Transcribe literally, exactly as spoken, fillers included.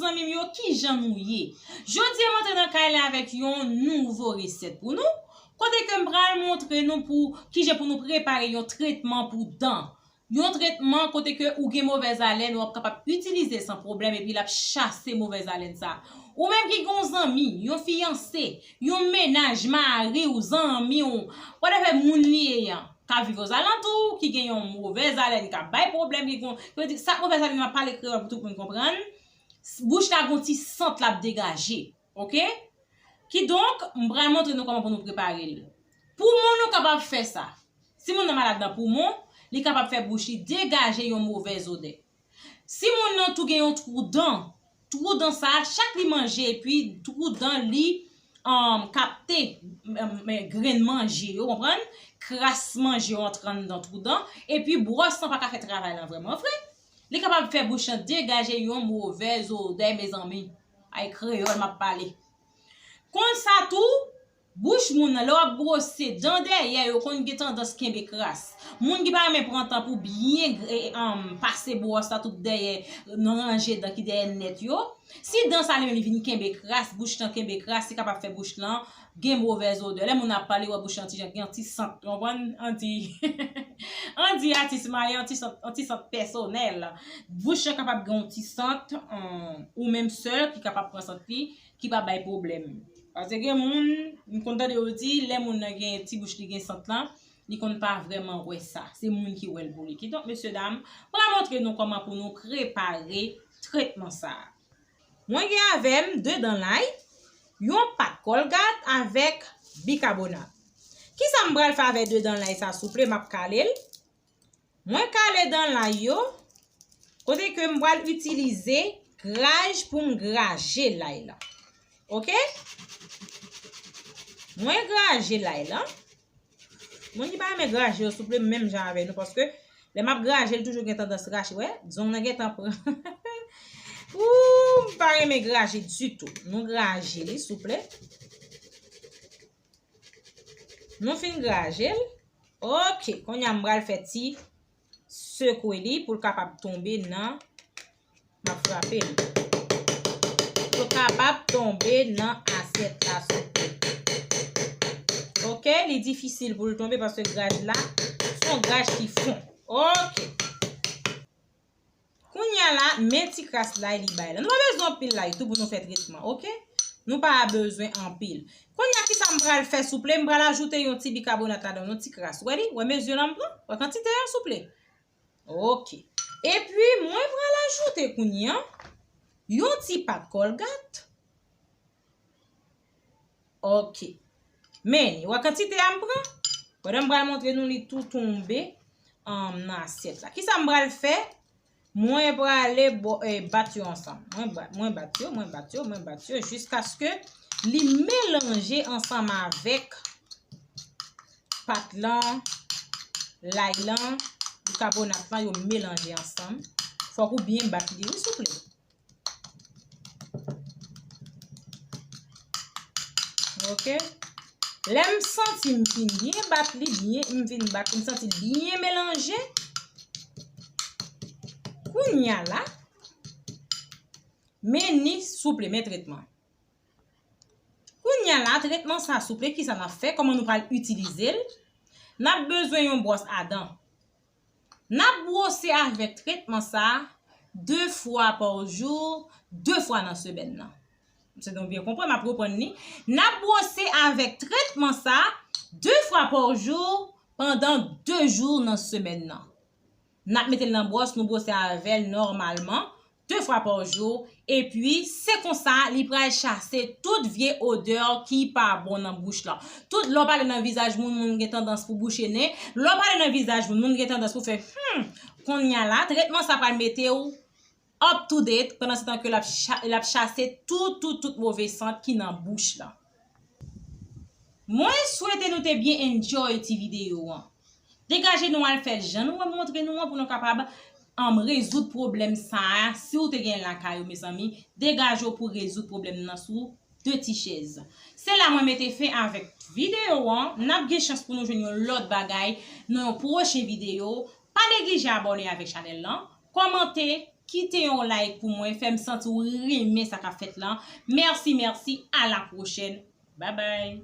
Zanmi m yo, kijan nou ye? Jodi a m antre nan kay la avèk yon nouvo resèt pou nou, kote ke m pral montre nou pou kijan pou nou prepare yon tretman pou dan. Yon tretman kote ke ou gen movèz alèn, w ap kapab itilize l san pwoblèm epi l ap chase movèz alèn sa. Ou menm ki gen yon zanmi, yon fiyanse, yon mennaj, mari w, zanmi w, whatever moun li ye an, k ap viv ozalantou w, ki gen yon movèz alèn, k ap bay pwoblèm, ki gon, yo di, sa movèz alèn, m ap pale kreyòl pou tout moun konprann, bouch la gon ti sant l ap degaje, oke? Kidonk, m pral montre nou kòman pou nou prepare l. Poumon nou kapab fè sa. Si moun nan malad nan poumon, li kapab fè bouch li degaje yon movèz odè. Si moun nan tou gen yon twou dan, twou dan sa, chak li manje, epi twou dan li, um, kapte, um, grenn manje yo, konprann? Kras manje yo antre anndan twou dan, epi bwòs lan pa ka fè travay lan vrèman vre. Li kapab fè bouch lan degaje yon movèz odè, mezanmi. Ay, kreyòl m ap pale. Konsa tou, bouch moun nan, lè w ap bwose dan dèyè, yo konn gen tandans kenbe kras. Moun ki pa renmen pran tan pou byen, eh, um, pase bwòs la tout dèyè, nan ranje dan ki dèyè nèt yo. Si dan sa li menm li vin kenbe kras, bouch lan kenbe kras, li kapab fè bouch lan gen movèz odè. Lè moun ap pale, w wè bouch lan ti jan gen yon ti sant, w konprann? Ann di, ann di atis maye, yon ti sant, yon ti sant pèsonèl. Bouch lan kapab gen yon ti sant, um, ou menm sèl ki kapab pran sant li, ki pa bay pwoblèm. Paske gen moun, m konn tande yo di, lè moun nan gen ti bouch li gen sant lan, li konn pa vrèman wè sa. Se moun ki wè l pou li. Kidonk, mesye dam, m pral montre nou kòman pou nou prepare tretman sa a. Mwen gen avè m de dan lay, yon pat kòlgat avèk bikabonat. Kisa m pral fè avèk de dan lay sa, souple, m ap kale l. Mwen kale dan lay yo, kote ke m pral itilize graj pou m graje lay lan. Oke? Mwen graje lay lan. Moun ki pa renmen graje yo, souple, menm jan avè nou, paske lè m ap graje, l toujou gen tandans rache. Wè, zong nan gentan pran. Ooh, m pa renmen graje ditou. Nou graje li, souple. Nou fin graje l. Oke, kounye a m pral fè ti sekwe li pou l kapab tonbe nan, m ap frape l. Pou l kapab tonbe nan asyèt la, souple. Oke, li difisil pou l tonbe paske graj la, se yon graj ki fon. Oke. Kounye a la, men ti kras lay li bay la. Nou pa bezwen anpil lay tou pou nou fè tretman, oke? Nou pa bezwen anpil. Kounye a, kisa m pral fè, souple? M pral ajoute yon ti bikabonat ladan, yon ti kras. Wè li? Wè mezi lan m pran? Wè kantite a, souple? Oke. Epi, mwen pral ajoute kounye a yon ti pat kòlgat. Oke. Men, wè kantite a m pran? Pandan m pral montre nou li tou tonbe, um, nan asyèt la. Kisa m pral fè? Mwen prale bo-, eh, bat yo ansanm. Mwen bat, mwen bat yo, mwen bat yo, mwen bat yo, jiskaske li melanje ansanm avèk pat lan, lay lan, bikabonat lan, yo melanje ansanm. Fòk ou byen bat li, wi, souple. Oke. Lè m santi m fin byen bat li, byen, m fin bat, m santi l byen melanje. Kounye a la, men ni souple, men tretman. Kounye a la, tretman sa souple, kisa n ap fè? Kòman nou pral itilize l? N ap bezwen yon bwòs a dan. N ap bwose avèk tretman sa a de fwa pa jou, de fwa nan semèn nan. Se nou byen konprann, m ap reprann li. N ap bwose avèk tretman sa a de fwa pa jou pandan de jou nan semèn nan. N ap mete l nan bwòs, nou bwose avè l nòmalman, de fwa pa jou, epi se konsa li pral chase tout vye odè ki pa bon nan bouch lan. Tout, lè w pale nan vizaj moun, moun gen tandans pou bouche nen. Lè w pale nan vizaj moun, moun gen tandans pou fè, hmm, kounye a la, tretman sa pral mete w up to date, pandan se tan ke l ap cha-, l ap chase tout, tout, tout move sant ki nan bouch lan. Mwen swete nou te byen enjoy ti videyo an. Degaje nou al fè l jan nou wè m montre nou an pou nou kapab, um, rezoud pwoblèm sa a. Si w te gen lakay ou, mezanmi, degaje w pou rezoud pwoblèm nan sou de ti chèz. Se la mwen mete fen avèk videyo an. N ap gen chans pou nou jwenn yon lòt bagay nan yon pwochen videyo. Pa neglije abòne avèk chanèl lan, kòmante, Kite yon like pou mwen, fè m santi w renmen sa k ap fèt lan. Mèsi, mèsi, a la pwochèn. Babay.